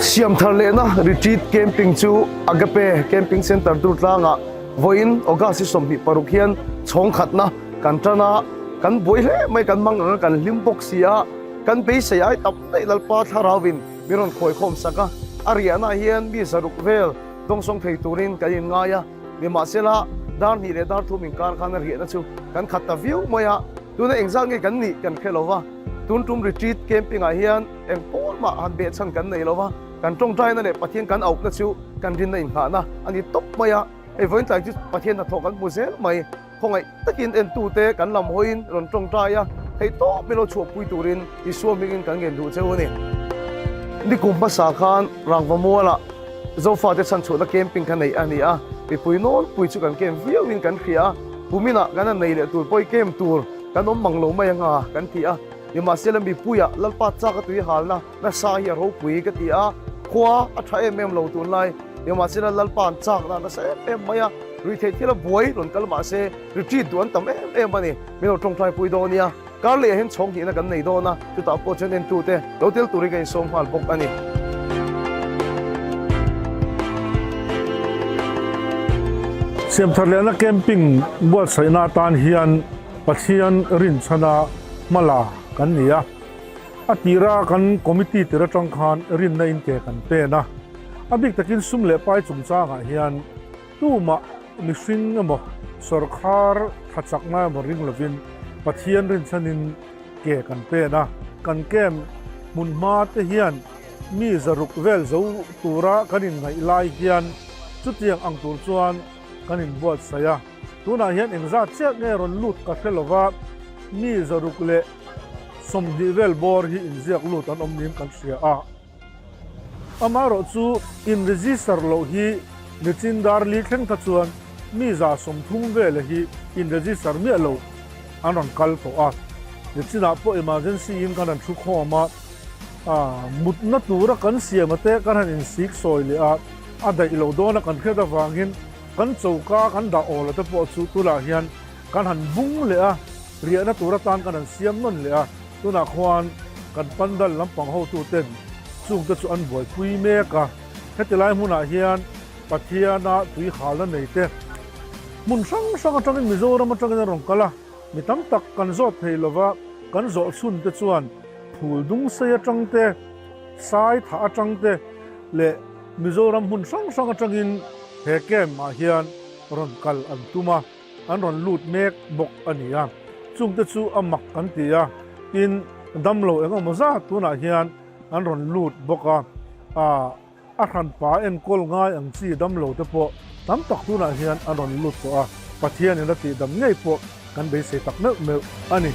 Siamthar lehna Retreat Camping chu Agape Camping Centre Durtlangah vawiin August hi 26 hian chhawng khatna kan tan a, kan buai hle mai, kan mang ang a, kan hlim bawk si a, kan beisei ai tam daih Lalpa Thlarauvin min rawn khawikhawm sak a, a riahnaah hian mi 600 vel dawngsawng thei turin kan inngai a, nimahsela dar hnih leh dar thum inkar khan a riahna chu kan khat ta viau mai a, tuna engzat nge kan nih kan hre lo va, tun tum retreat camping ah hian eng pawl mah han beh chhan kan nei lo va, kan tawngtaina leh Pathian kan auhna chu kan rinna inngahna a ni tawp mai a, hei vawiin tlai chu Pathian hnathawh kan hmu zel mai. Khawngaih takin entute kan lam hawiin rawn tawngtai a, theih tawp min lo chhuahpui turin Isua hmingin kan ngen duh cheu a ni. Nikum hmasa khan Rangva Mualah Zofate chhanchhuahna camping kha neih a ni a, mipui nawlpui chu kan camp viauin kan hria a, kuminah kan han nei leh tur pawh i camp tur kan awm mang lo mai anga kan ti a, nimahsela mipuiah Lalpa chak a tui halna nasa hi a ropui ka ti a, khua a tha em em lo tunlai, nimahsela Lalpa an chak na nasa em em mai a, ruihtheih thil a buai rawn kal mahse retreat duh an tam em em a ni, min lo tawngtai pui dawn nia, kar leh ah hian chhawng hnihna kan nei dawn a, chutah pawh chuan entute lo tel turin ka insawm nghal bawk a ni. Siamthar lehna camping buatsaihna atan hian Pathian rinchhana hmala kan ni a. A tira kan committee tir atang khan rinna in ke kan pen a, a bik takin sum leh pai chungchangah hian tumah mihring emaw sawrkhar tha chakna emaw ring lovin Pathian rinchhanin ke kan pen a. Kan camp hmun hma te hian mi 600 vel zo tura kan inngaih lai hian chutiang ang tur chuan kan inbuatsaih a. Tunah hian engzat chiah nge rawn lut ka hre lova, mi 120 vel bawr hi inziak lut an awm niin kan hria a. Amaherawh chu in register loh hi nichin dar li thleng kha chuan mi 130 vela hi in register miah lo an rawn kal tawh a. Nichinah pawh emergency in kan han thu khawm a, mutna tura kan siam ate kan han insik sawi leh a, a daih lo dawn a kan hriat avangin Kan choka kan dah awl te pawh chu tunah hian kan han bung leh a, riahna tur atan kan han siam nawn leh a, tunah khuan kan pandal lampang hotuten chungte chu an buaipui mek a. Heti lai hmunah hian Pathiana tui halna nei te hmun hrang hrang atangin Mizoram atangin a rawn kal a, mi tam tak kan zawt thei lova, kan zawh chhun te chuan phul dung sei atang te, sai thah atang te leh Mizoram hmun hrang hrang atangin he camp ah hian rawn kal an tum a, an rawn lut mek bawk a ni a. Chungte chu a mak kan ti a, tin damlo eng emaw zat tunah hian an rawn lut bawk a, a hranpa enkawl ngai ang chi damlo te pawh tam tak tunah hian an rawn lut tawh a, Pathianin a tihdam ngei pawh kan beisei tak meuh meuh a ni.